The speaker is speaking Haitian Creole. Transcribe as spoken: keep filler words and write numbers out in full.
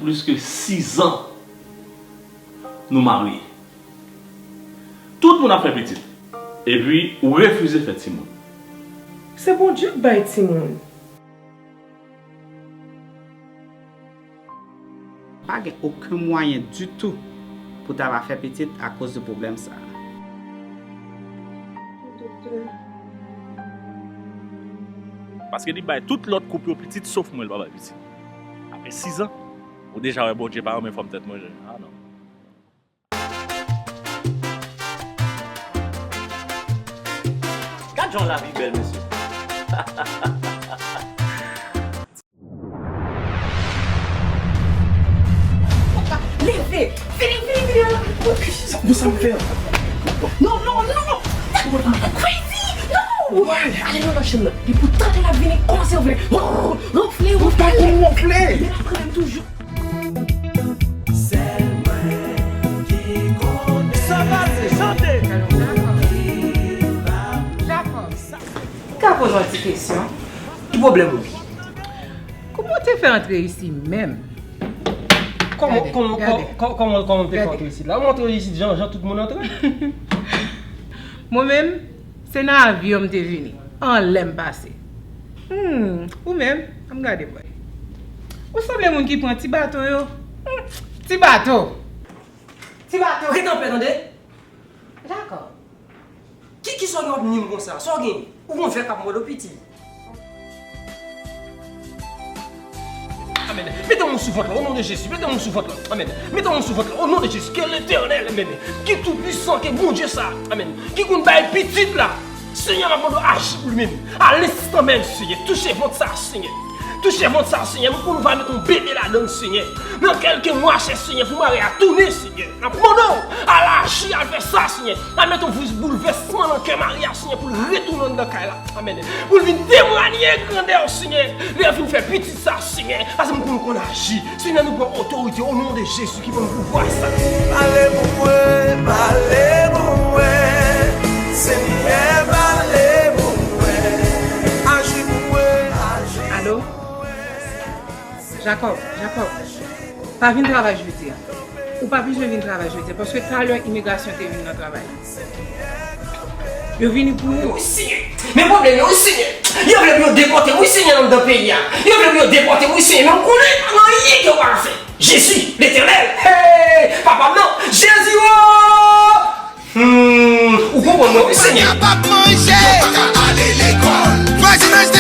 Plis ke sizan nou marye. Tout moun ap fè pitit. Epi, ou refize fè timoun. Se Bondye k bay timoun. Pa gen okenn mwayen ditou pou ta va fè pitit akoz de pwoblèm sa a. Paske li bay tout lòt koup yo pitit sof mwen li pa bay pitit. Apre sizan, ou deja wè Bondye pa renmen fòm tèt manje. Ah non. Gad jan lavi bèl mesye. Leve! Vini, vini, vini! Sa pou sa m fè? Non, non, non! Crazy! Non! Ale nan lòt chanm nan. Depi w tande l ap vini, kòmanse wonfle. Wonfle, wonfle. Ou pa konn wonfle! Men l ap pran menm toujou. Sèl mwen ki konnen. Sa pase, chante. Ou ka poze yon ti kesyon? Ki pwoblèm ou? Kouman w te fè antre isi menm? Kòman Gade, kòman gade. kòman kòman kòman w te fè Gade. Antre isit la? Ou antre isit jan jan tout moun antre? Mwen menm, se nan avyon m te vini. Anlè m pase. Hmm, ou menm, ann gade bòy. Ou sanble moun ki pran ti bato yo. Hmm, ti bato. Ti bato. Rete anpè tande. Dakò. Ki ki sa w ap ni m konsa? Sa w genyen? Ou gon vè k ap mòde w piti. Amèn. Mete yon sou vant la, o non de Jezi. Mete yon sou vant la. Amèn. Mete yon sou vant la, o non de Jezi. Ke Letènèl, amèn. Ki toupisan, ke Bondye sa, amèn. Ki konn bay pitit la. Senyè, m ap mande w aji pou li menm. A lenstan menm, Senyè. Touche vant sa, Senyè. Touche vant sa, Senyè. Mwen konn ou va mete yon bebe ladan l, Senyè. Nan kèlke mwa, chè Senyè, pou Maria tounen, Senyè. N ap mande w, al aji, al fè sa, Senyè. Al mete yon boulvèsman nan kè Maria, Senyè, pou l retounen anndan kay la. Amèn. Pou l vin temwanye grandè w, Senyè. Lè l vin fè pitit sa, Senyè. Paske m konn ou konn aji. Senyè, nou pran otorite o non de Jezi ki ban nou pouvwa sa. Pale pou mwen, pale pou mwen. Senyè, pale pou mwen. Aji pou mwen, aji. Alo? Jakòb, Jakòb. Pa vin travay jodi a. Ou pa bezwen vin travay jodi a, paske talè imigrasyon te vin nan travay. Yo vini pou ou. Wi, Senyè. Men pwoblèm yo, wi, Senyè. Yo vle pou yo depòte m, wi, Senyè, anndan peyi a. Yo vle pou yo depòte m, wi, Senyè. Men m konnen pa gen anyen ke w pa ka fè. Jezi, Letènèl. Hey, papa m nan. Jezi, o! Hmm, ou konprann mwen, wi, Senyè. Papa p manje. Yo pa ka ale lekòl. Vwazinaj